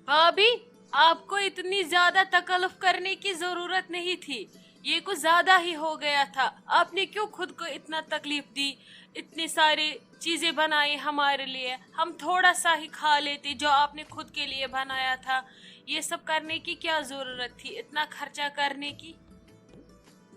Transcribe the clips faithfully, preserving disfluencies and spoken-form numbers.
भाभी, आपको इतनी ज्यादा तकल्लुफ करने की जरूरत नहीं थी। ये कुछ ज्यादा ही हो गया था। आपने क्यों खुद को इतना तकलीफ दी? इतनी सारी चीजें बनाई हमारे लिए, हम थोड़ा सा ही खा लेते जो आपने खुद के लिए बनाया था। ये सब करने की क्या जरूरत थी, इतना खर्चा करने की?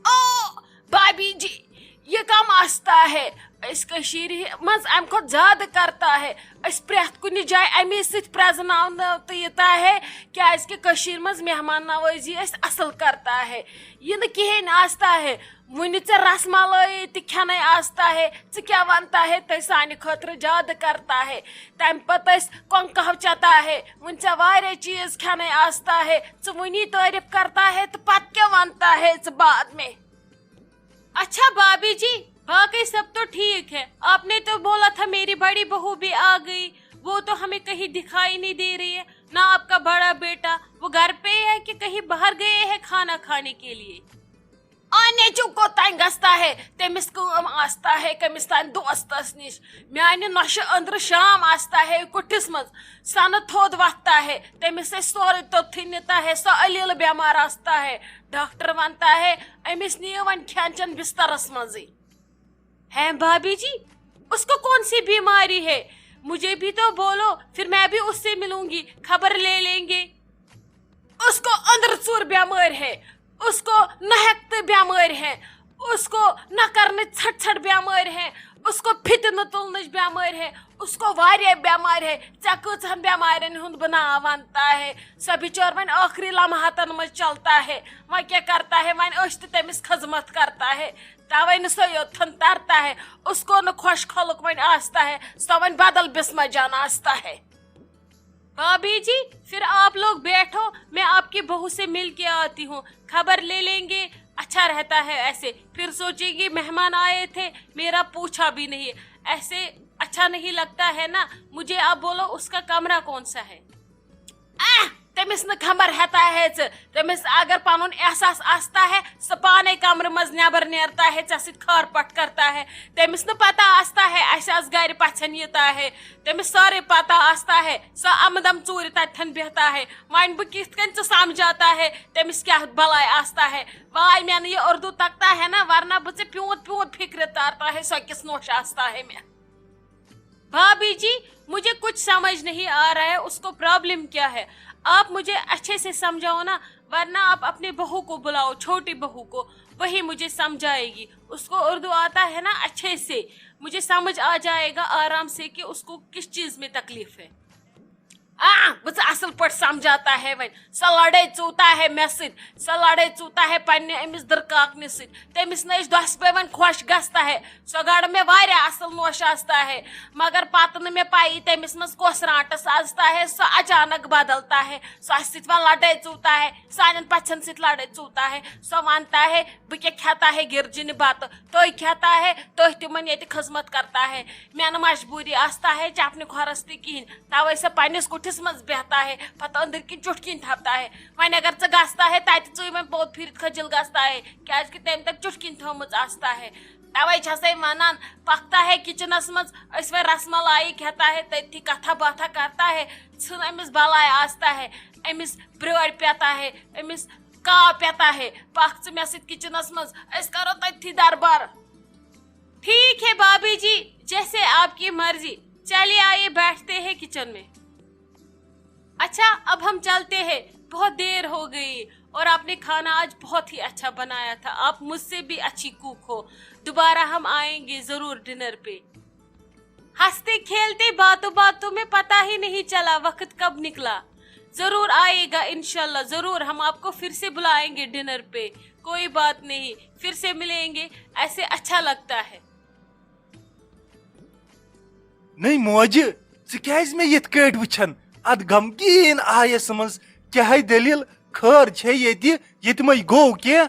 او بھابھی جی، یہ کم آستا ہے۔ اس کشیر منٛز امہِ کھۄتہٕ زیادٕ کرتا ہے۔ اس پرٛٮ۪تھ کُنہِ جایہِ امی سۭتۍ پرٛزناونہٕ تہٕ یہِ تا ہے، کیازِ کہِ کٔشیٖر منٛز مہمان نوٲزی أسۍ اصل کرتا ہے۔ یہِ نہٕ کِہیٖنۍ آستا ہے۔ وُنہِ ژےٚ رس ملٲیی تہِ کھٮ۪نے آستا ہے، ژٕ کیٛاہ ونتا ہے، تہٕ سانہِ خٲطرٕ زیادٕ کرتا ہے۔ تمہِ پتہٕ أسۍ کۄنٛگ قہوٕ چتا ہے، وُنہِ ژےٚ واریاہ چیٖز کھٮ۪نے آستا ہے، ژٕ وُنی تعریف کرتا ہے تہٕ پتہٕ کیٛاہ ونتا ہے ژٕ بعد میں؟ اچھا بھابھی جی، باقی سب تو ٹھیک ہے۔ آپ نے تو بولا تھا میری بڑی بہو بھی آ گئی، وہ تو ہمیں کہیں دکھائی نہیں دے رہی ہے، نہ آپ کا بڑا بیٹا، وہ گھر پہ ہی ہے کہ کہیں باہر گئے ہیں کھانا کھانے کے لیے؟ آ نیٚچوٗ کوٚت تام گژھتا ہے، تٔمِس کٲم آستا ہے کٔمِس تام دوستس نِش۔ میانہِ نۄشہِ أنٛدرٕ شام آستا ہے کُٹھِس منٛز، سۄ نہٕ تھوٚد وۄتھتا ہے، تٔمِس أسۍ سورُے توٚتھٕے نِتا ہے، سۄ علیل بٮ۪مار آستا ہے۔ ڈاکٹر ونتا ہے، أمِس نِیِو وۄنۍ کھٮ۪ن چٮ۪ن بسترس منٛزٕے۔ ہیں بھابھی جی، اس کو کون سی بیماری ہے؟ مجھے بھی تو بولو، پھر میں بھی اس سے ملوں گی، خبر لے لیں گے۔ اس کو اندر ژور بیمٲرۍ ہے، اس کو نہکتہٕ بیمٲرۍ ہے، اس کو نہ کرنہٕ ژھٹ ژھٹ بیمٲرۍ ہے، اس کو فِتنہٕ تُلنٕچ بیمٲرۍ ہے، اس کو واریاہ بیمارۍ ہے۔ ژےٚ کۭژہن بیمارٮ۪ن ہُنٛد بہٕ ناو ونتا ہے؟ سۄ بِچٲر وۄنۍ ٲخری لمحاتن منٛز چلتا ہے، وۄنۍ کیٛاہ کرتا ہے؟ وۄنۍ أسۍ تہِ تٔمِس خدمت کرتا ہے، توے نہٕ سۄ یوٚتتھن ترتا ہے۔ اس کو نہٕ خۄش خلق وۄنۍ آستا ہے، سۄ وۄنۍ بدل بسمہ جان آستا ہے۔ بھابھی جی، پھر آپ لوگ بیٹھو، میں آپ کی بہو سے مل کے آتی ہوں، خبر لے لیں گے۔ اچھا رہتا ہے ایسے، پھر سوچیں گے مہمان آئے تھے، میرا پوچھا بھی نہیں۔ ایسے اچھا نہیں لگتا ہے نا۔ مجھے آپ بولو، اس کا کمرہ کون سا ہے؟ آہ، تٔمِس نہٕ خبر ہیٚتا ہے ژٕ۔ تٔمِس اگر پنُن احساس آستا ہے، سُہ پانے کمرٕ منٛز نٮ۪بر نیرتا ہے، ژےٚ سۭتۍ خار پٹھ کرتا ہے۔ تٔمِس نہٕ پتہ آستا ہے، اسہِ آس گرِ پژھٮ۪ن ییٖتا ہے۔ تٔمِس سٲرٕے پتہ آستا ہے، سۄ امہٕ دم ژوٗرِ تتھٮ۪ن بیہتا ہے۔ وۄنۍ بہٕ کِتھ کٔنۍ ژٕ سمجھاتا ہے، تٔمِس کیٛاہ بلاے آستا ہے؟ واے، مےٚ نہٕ یہِ اردو تگتا ہے نا، ورنہ بہٕ ژےٚ پیوٗنت پیوٗنت فکرِ تارتا ہے، سۄ کِژھ نوٚش آستا ہے مےٚ۔ بھابھی جی، مجھے کچھ سمجھ نہیں آ رہا ہے، اس کو پرابلم کیا ہے؟ آپ مجھے اچھے سے سمجھاؤ نا، ورنہ آپ اپنے بہو کو بلاؤ، چھوٹی بہو کو، وہی مجھے سمجھائے گی۔ اس کو اردو آتا ہے نا اچھے سے، مجھے سمجھ آ جائے گا آرام سے کہ اس کو کس چیز میں تکلیف ہے۔ آ، بہٕ ژٕ اصل پٲٹھۍ سمجھاتا ہے وۄنۍ۔ سۄ لڑٲے ژوٗتا ہے مےٚ سۭتۍ، سۄ لڑٲے ژوٗتا ہے پننہِ أمِس دٕرکاکنہِ سۭتۍ۔ تٔمِس نہ أسۍ دۄسہِ پٲے وۄنۍ خۄش گژھتا ہے۔ سۄ گڑ مےٚ واریاہ اصل نوش آستا ہے، مگر پتہٕ نہٕ مےٚ پَیی تٔمِس منٛز کۄس رانٛٹس آستا ہے، سۄ اچانک بدلتا ہے۔ سۄ اسہِ سۭتۍ وۄنۍ لڑٲے ژوٗتا ہے، سانٮ۪ن پژھٮ۪ن سۭتۍ لڑٲے ژوٗتا ہے۔ سۄ ونتا ہے، بہٕ کیٛاہ کھٮ۪تا ہے گِرجِنہِ بتہٕ، تُہۍ کھٮ۪تا ہے، تُہۍ تِمن ییٚتہِ خدمت کرتا ہے۔ مےٚ نہٕ مجبوٗری آستا ہے چپنہِ کھۄرس تہِ کِہیٖنۍ، توے سۄ پننِس کُٹھِس منٛز بیہتا ہے، پتہٕ أنٛدٕرۍ کِنۍ چُٹھ کِنۍ تھپتا ہے۔ وۄنۍ اگر ژٕ گژھتا ہے، تتہِ ژٕے وۄنۍ پوٚت پھیٖرِتھ کھٔجِل گژھتا ہے، کیازِ کہِ تٔمۍ تتہِ چُٹھ کِنۍ تھٲومٕژ آستا ہے۔ توے چھسے ونان، پکتا ہے کچنس منٛز، أسۍ وۄنۍ رس ملایی کھٮ۪تا ہے، تٔتھی کتھا باتھا کرتا ہے، ژھٕن أمِس بلاے آستا ہے، أمِس برٲر پیتا ہے، أمِس کاو پیتا ہے، پکھ ژٕ مےٚ سۭتۍ کچنس منٛز، أسۍ کرو تٔتھی دربار۔ ٹھیک ہے بھابھی جی، جیسے آپ کی مرضی۔ چلیے آئیے بیٹھتے ہیں کچن میں۔ اچھا، اب ہم چلتے ہیں، بہت دیر ہو گئی اور آپ نے کھانا آج بہت ہی اچھا بنایا تھا۔ آپ مجھ سے بھی اچھی کوک ہو، دوبارہ ہم آئیں گے ضرور ڈنر پہ۔ ہنستے کھیلتے باتوں باتوں میں پتہ ہی نہیں چلا وقت کب نکلا۔ ضرور آئے گا انشاءاللہ، ضرور ہم آپ کو پھر سے بلائیں گے ڈنر پہ۔ کوئی بات نہیں، پھر سے ملیں گے، ایسے اچھا لگتا ہے۔ نٔے موجہِ، ژٕ کیازِ مےٚ یِتھ کٲٹھۍ وٕچھان؟ اتھ غمگیٖن آیس منٛز کیٛاہ ہے دٔلیٖل؟ خٲر چھے ییٚتہِ؟ ییٚتہِ مَے گوٚو کینٛہہ؟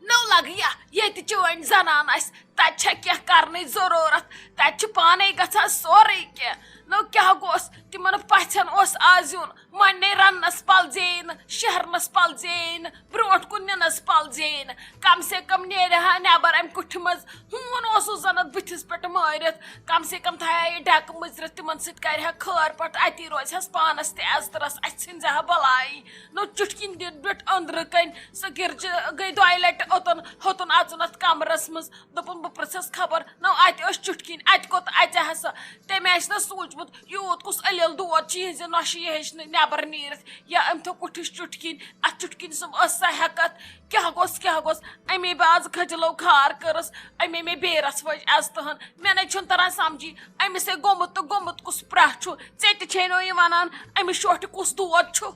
نو لگیا، ییٚتہِ چٲنۍ زنان آسہِ، تتہِ چھےٚ کینٛہہ کرنٕچ ضروٗرت، تتہِ چھُ پانے گژھان سورُے کینٛہہ۔ نو کیٛاہ گوٚس؟ تِمن پژھٮ۪ن اوس آز یُن، وۄنۍ نے رننس پل زیٚیہِ نہٕ، شیہرنس پل زیٚیہِ نہٕ، برونٛٹھ کُن نِنس پل زیٚیہِ نہٕ۔ کم سے کم نیرِ ہا نٮ۪بر امہِ کُٹھِ منٛز۔ ہوٗن اوسُس زن اتھ بٕتھِس پٮ۪ٹھ مٲرِتھ۔ کم سے کم تھایہِ ہا یہِ ڈٮ۪کہٕ مُژرِتھ، تِمن سۭتۍ کرِ ہا خٲر پٲٹھۍ، اتی روزِ ہس پانس تہِ عزتس، اتھِ ژھٕنہِ ہا بلاے۔ نو چُٹھکِنۍ دِتھ بیوٗٹھ أنٛدرٕ کنۍ۔ سۄ گِرجہِ گٔے دۄیہِ لٹہِ اوٚتن، ہوٚتُن اژُن اتھ کمرس منٛز۔ دوٚپُن، بہٕ پرژھس خبر، نو اتہِ ٲس چُٹھکِنۍ، اتہِ کوٚت اژِ ہا سۄ؟ تٔمۍ آسہِ نہٕ سوٗنٛچمُت، یوٗت کُس علیل دود چھُ یِہنٛزِ نۄشہِ، یہِ ہیٚچہِ نہٕ نٮ۪بر نیٖرِتھ۔ یا أمۍ تھٲو کُٹھِس چُٹھکِنۍ، اتھ چُٹھکِنۍ سُنٛد ٲس سۄ ہٮ۪کتھ۔ کیٛاہ گوٚژھ، کیٛاہ گوٚژھ؟ اَمے بہٕ آز کھجلو کھار کٔرٕس، اَمے مےٚ بیٚیہِ رژھ وٲج عزتہٕ ہن۔ مےٚ نے چھُنہٕ تران سمجھی، أمِس ہے گوٚمُت تہٕ گوٚمُت کُس پرٛاہ چھُ؟ ژےٚ تہِ چھے نو یہِ ونان، أمِس شوٹھِ کُس دود چھُ؟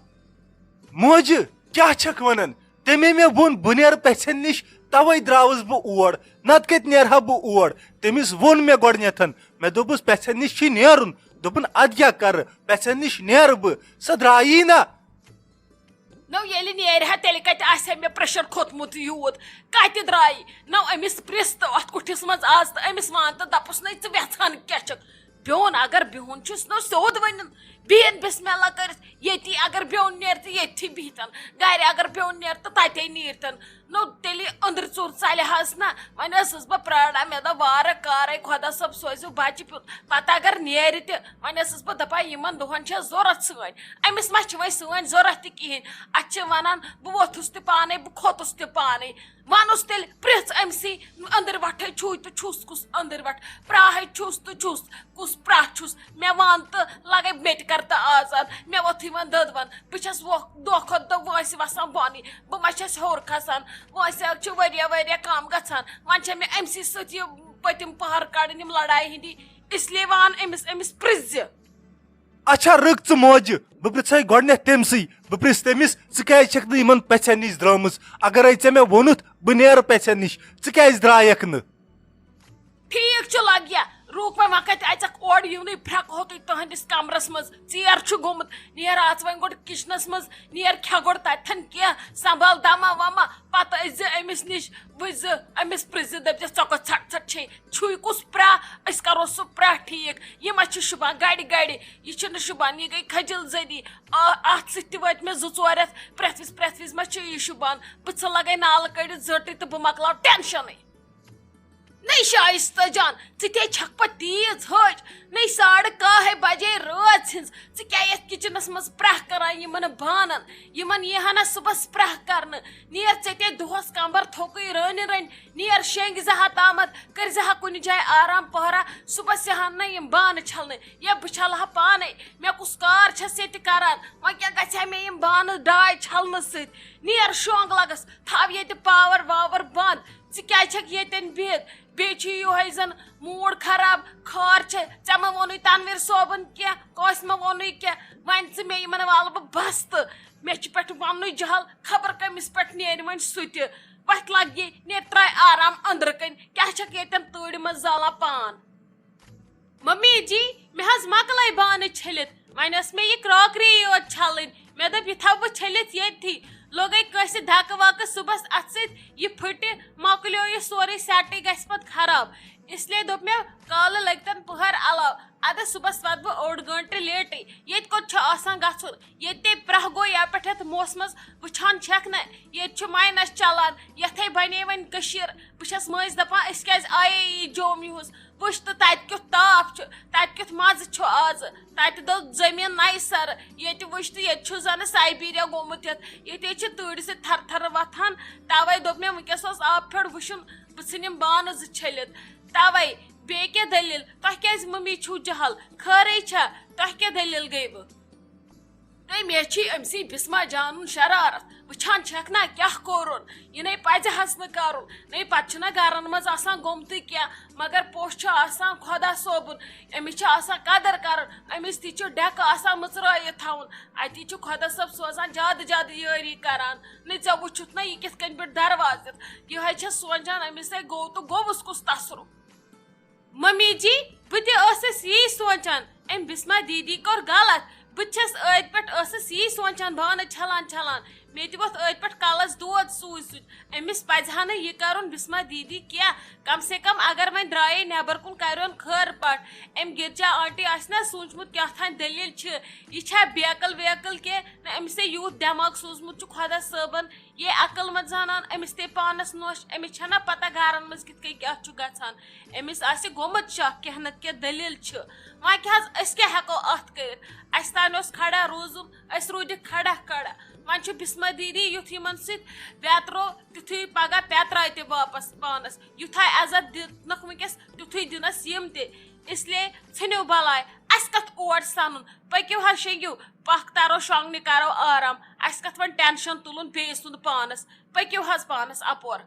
موجہِ، کیٛاہ چھکھ ونان؟ تٔمۍ مےٚ ووٚن، بہٕ نیرٕ پژھٮ۪ن نِش، توے درٛاوُس بہٕ اور، نتہٕ کتہِ نیرٕ ہا بہٕ اور؟ تٔمِس ووٚن مےٚ گۄڈٕنیتھن، مےٚ دوٚپُس، پژھٮ۪ن نِش چھُے نیرُن۔ دوٚپُن، ادٕ کیٛاہ کرٕ، پژھٮ۪ن نِش نیرٕ بہٕ۔ سۄ درٛایی نہ۔ نو ییٚلہِ نیرِ ہا، تیٚلہِ کتہِ آسہِ ہا مےٚ پریشر کھوٚتمُت یوٗت؟ کتہِ درٛایی؟ نو أمِس پرٛژھ تہٕ اتھ کُٹھِس منٛز از تہٕ أمِس وَن تہٕ دپُس، نے ژٕ وٮ۪ژھان کیٛاہ چھکھ؟ بیوٚن اگر بِہُن چھُس، نو سیوٚد ؤنِن، بِہِن بسم اللہ کٔرِتھ۔ ییٚتی اگر بیوٚن نیرِ تہٕ ییٚتھی بِہتن، گرِ اگر بیوٚن نیرِ تہٕ تتے نیٖرتن۔ نو تیٚلہِ أنٛدرٕ ژوٚر ژلہِ ہس نہ۔ وۄنۍ ٲسٕس بہٕ پرٛاران، مےٚ دوٚپ، وارٕ کارے خۄدا صٲب سوزِو بچہِ پیُت۔ پتہٕ اگر نیرِ تہِ، وۄنۍ ٲسٕس بہٕ دپان، یِمن دۄہن چھےٚ ضوٚرتھ سٲنۍ، أمِس ما چھِ وۄنۍ سٲنۍ ضوٚرتھ تہِ کِہیٖنۍ؟ اتہِ چھِ ونان، بہٕ ووٚتھُس تہِ پانے، بہٕ کھوٚتُس تہِ پانے۔ ونُس تیٚلہِ، پرٛژھ أمۍ سٕے، أنٛدٕرۍ وٹھے چھُے تہٕ چھُس کُس أنٛدٕرۍ وٹھ، پرٛاہے چھُس تہٕ چھُس کُس پرٛاہ چھُس۔ مےٚ وَن تہٕ لگے مےٚ تہِ کر تہٕ آزاد۔ مےٚ ووٚتھٕے وۄنۍ دٔدوَن۔ بہٕ چھَس وۄ-، دۄہ کھۄتہٕ دۄہ وٲنٛسہِ وَسان بۄنٕے۔ بہٕ ما چھَس ہیوٚر کھسان؟ وٲنٛسہِ چھِ واریاہ واریاہ کَم گژھان۔ وۄنۍ چھےٚ مےٚ أمۍ سٕے سۭتۍ یہِ پٔتِم پہر کَڑٕنۍ، یِم لڑایہِ ہِنٛدی۔ اس لیے وَن أمِس، أمِس پرٛژھ زِ۔ اچھا، رٕک ژٕ موجہِ، بہٕ پرٛژھے گۄڈٕنٮ۪تھ تٔمۍ سٕے۔ بہٕ پرٛژھٕ تٔمِس، ژٕ کیٛازِ چھَکھ نہٕ یِمن پَژھٮ۪ن نِش درٛامٕژ؟ اگرے ژےٚ مےٚ ووٚنُتھ بہٕ نیرٕ پَژھٮ۪ن نِش، ژٕ کیٛازِ درٛایَکھ نہٕ؟ ٹھیٖک چھُ لگیا، روٗک وۄنۍ، وۄنۍ کتہِ اژکھ اورٕ؟ یِونٕے پھرٛکہٕ ہوتُے تُہنٛدِس کمرس منٛز، ژیر چھُ گوٚمُت۔ نیر اژ وۄنۍ گۄڈٕ کچنس منٛز، نیر کھےٚ گۄڈٕ تتٮ۪ن کینٛہہ، سنبھال دما وما، پتہٕ أژۍ زِ أمِس نِش، وٕچھ زِ أمِس پرٛژھ زِ، دٔپۍ زٮ۪س، ژےٚ کۄس ژھٹ ژھٹ چھے؟ چھُے کُس پرٛاہ؟ أسۍ کرو سُہ پرٛاہ ٹھیٖک۔ یہِ ما چھُ شوٗبان گرِ گرِ؟ یہِ چھُنہٕ شوٗبان، یہِ گٔے کھجل زٔدی۔ آ، اتھ سۭتۍ تہِ وٲتۍ مےٚ زٕ ژور رٮ۪تھ، پرٛٮ۪تھ وِزِ پرٛٮ۪تھ وِزِ ما چھُ یہِ شوٗبان؟ بہٕ ژھٕنہٕ لگے نالہٕ کٔڑِتھ زٔٹٕے تہٕ بہٕ مۄکلاو ٹینشنٕے۔ نٔے شایستہ جان، ژٕ تہِ چھکھ پتہٕ تیٖژ ۂج۔ نٔے ساڑٕ کاہے بجے رٲژ ہٕنٛز۔ ژٕ کیٛاہ یتھ کچنس منٛز پرٛاہ کران یِمن بانن؟ یِمن یی ہا نہ صُبحس پرٛاہ کرنہٕ۔ نیر ژےٚ تے دۄہس کمبر تھوٚکُے رٔنۍ رٔنۍ۔ نیر شینگہِ زِ ہا تامتھ، کٔرۍ زِ ہا کُنہِ جایہِ آرام پہرا۔ صُبحس یی ہن نہ یِم بانہٕ چھلنہٕ۔ یا بہٕ چھلہٕ ہا پانے۔ مےٚ کُس کار چھس ییٚتہِ کران؟ وۄنۍ کیٛاہ گژھِ ہا مےٚ یِم بانہٕ ڈاے چھلنہٕ سۭتۍ؟ نیر شونٛگ لگس، تھاو ییٚتہِ پاور واور بنٛد۔ ژٕ کیٛازِ چھکھ ییٚتٮ۪ن بِہِتھ؟ بیٚیہِ چھُ یِہوٚے زن موٗڈ خراب، خٲر چھے۔ ژےٚ ما ووٚنُے تنویر صٲبن کینٛہہ؟ کٲنٛسہِ ما ووٚنُے کینٛہہ؟ وۄنۍ ژٕ مےٚ یِمن والہٕ بہٕ بستہٕ۔ مےٚ چھُ پٮ۪ٹھٕ وَننُے جہل، خبر کٔمِس پٮ۪ٹھ نیرِ وۄنۍ سُہ تہِ۔ وۄتھ لگ یہِ، نیرِ ترٛاے آرام أنٛدرٕ کَنۍ۔ کیٛاہ چھکھ ییٚتٮ۪ن تۭرِ منٛز زالان پان؟ ممی جی، مےٚ حظ مۄکلٲے بانہٕ چھٔلِتھ، وۄنۍ ٲس مےٚ یہِ کراکری یوت چھلٕنۍ۔ مےٚ دوٚپ، یہِ تھاوٕ بہٕ چھٔلِتھ ییٚتھی۔ لوٚگے کٲنٛسہِ دھکہٕ وکہٕ صُبحس اَتھٕ سۭتۍ، یہِ پھٕٹہِ، مۄکلیو یہِ سورُے سیٹٕے، گژھِ پتہٕ خراب۔ اس لیے دوٚپ مےٚ، کالہٕ لٔگۍ تن پٔہر علاوٕ، اَدٕ صُبحس واتہٕ بہٕ اوٚڑ گٲنٛٹہٕ لیٹٕے۔ ییٚتہِ کوٚت چھُ آسان گژھُن؟ ییٚتہِ تے پرٛاہ گوٚو یا پٮ۪ٹھ یَتھ موسمس، وٕچھان چھَکھ نہ، ییٚتہِ چھُ ماینس چلان، یَتھے بنے وۄنۍ کٔشیٖر۔ بہٕ چھَس مٲنٛزِ دَپان، أسۍ کیٛازِ آیے یہِ جوم یِہُس؟ وٕچھ تہٕ تَتہِ کیُتھ تاپھ چھُ، تَتہِ کیُتھ مَزٕ چھُ آزٕ۔ تَتہِ دوٚد زٔمیٖن نَیہِ سَرٕ۔ ییٚتہِ وٕچھ تہٕ ییٚتہِ چھُ زَنہٕ سایبیٖریا گوٚمُت یَتھ۔ ییٚتہِ حظ چھِ تۭرِ سۭتۍ تھَرٕ تھَرٕ وۄتھان۔ تَوَے دوٚپ مےٚ، وٕنۍکٮ۪س اوس آبہٕ پھیوٚر وٕچھُن، بہٕ ژھٕنہٕ یِم بانہٕ زٕ چھٔلِتھ۔ تَوَے، بیٚیہِ کیٛاہ دٔلیٖل؟ تۄہہِ کیٛازِ مٔمی چھُو جہل؟ خٲرٕے چھا؟ تۄہہِ کیٛاہ دٔلیٖل گٔیوٕ؟ ہے، مےٚ چھِ أمۍ سٕے بسمہ جانُن شرارت۔ وٕچھان چھَکھ نا کیٛاہ کوٚرُن؟ یہِ نے پَزِ ہَس نہٕ کَرُن۔ نے پَتہٕ چھُنہ گَرَن منٛز آسان گوٚمتُے کینٛہہ، مگر پوٚژھ چھُ آسان خۄدا صٲبُن۔ أمِس چھِ آسان قدر کَرٕنۍ۔ أمِس تہِ چھُ ڈٮ۪کہٕ آسان مٕژرٲیِتھ تھاوُن۔ اَتی چھُ خۄدا صٲب سوزان زیادٕ زیادٕ یٲری کَران۔ نہ ژےٚ وٕچھُتھ نہ یہِ کِتھ کٔنۍ بیوٗٹھ دروازَس؟ یِہوٚے چھےٚ سونٛچان أمِس ہے گوٚو تہٕ گوٚوُس کُس تصرُف؟ ممی جی، بہٕ تہِ ٲسٕس یی سونٛچان، أمۍ بسمہ دیدی کوٚر غلط۔ بہٕ تہِ چھَس أتھۍ پٮ۪ٹھ ٲسٕس یی سونٛچان بانہٕ چھلان چھلان۔ مےٚ تہِ ووٚتھ أتھۍ پٮ۪ٹھ کلس دود سوٗزۍ سۭتۍ۔ أمِس پزِ ہا نہٕ یہِ کرُن بسمہ دیدی کینٛہہ۔ کم سے کم اگر وۄنۍ درٛایے نٮ۪بر کُن، کرِہون خٲر پاٹھ۔ أمۍ گِرجا آنٹی آسہِ نا سوٗنٛچمُت کیٛاہ تام دٔلیٖل چھِ، یہِ چھا بیکل ویکل کینٛہہ؟ نہ، أمِس ہے یوٗت دٮ۪ماغ سوٗزمُت چھُ خۄدا صٲبن۔ یہِ عقل مند زنان، أمِس تہِ پانس نوش، أمِس چھَنا پتہ گرن منٛز کِتھ کٔنۍ کیٛاہ چھُ گژھان۔ أمِس آسہِ گوٚمُت شک کینٛہہ نتہٕ کینٛہہ دٔلیٖل چھِ۔ وۄنۍ کیٛاہ حظ، أسۍ کیٛاہ ہٮ۪کو اتھ کٔرِتھ؟ اسہِ تانۍ اوس کھڑا روزُن، أسۍ روٗدِکھ کھڑا کھڑا۔ وۄنۍ چھُ بسمہ دیدی یُتھ یِمن سۭتۍ پیترو، تیُتھُے پگاہ پیتراے تہِ واپس پانس۔ یُتھے عزت دِتنکھ وٕنکیٚس، تیُتھُے دِنس یِم تہِ۔ اس لیے ژھٕنِو بلاے، اسہِ کتھ اور سنُن؟ پٔکِو حظ شیٚنگِو، پکھ ترو شۄنٛگنہِ، کرو آرام۔ اسہِ کتھ وۄنۍ ٹینشن تُلُن بیٚیہِ سُنٛد پانس؟ پٔکِو حظ پانس اپور۔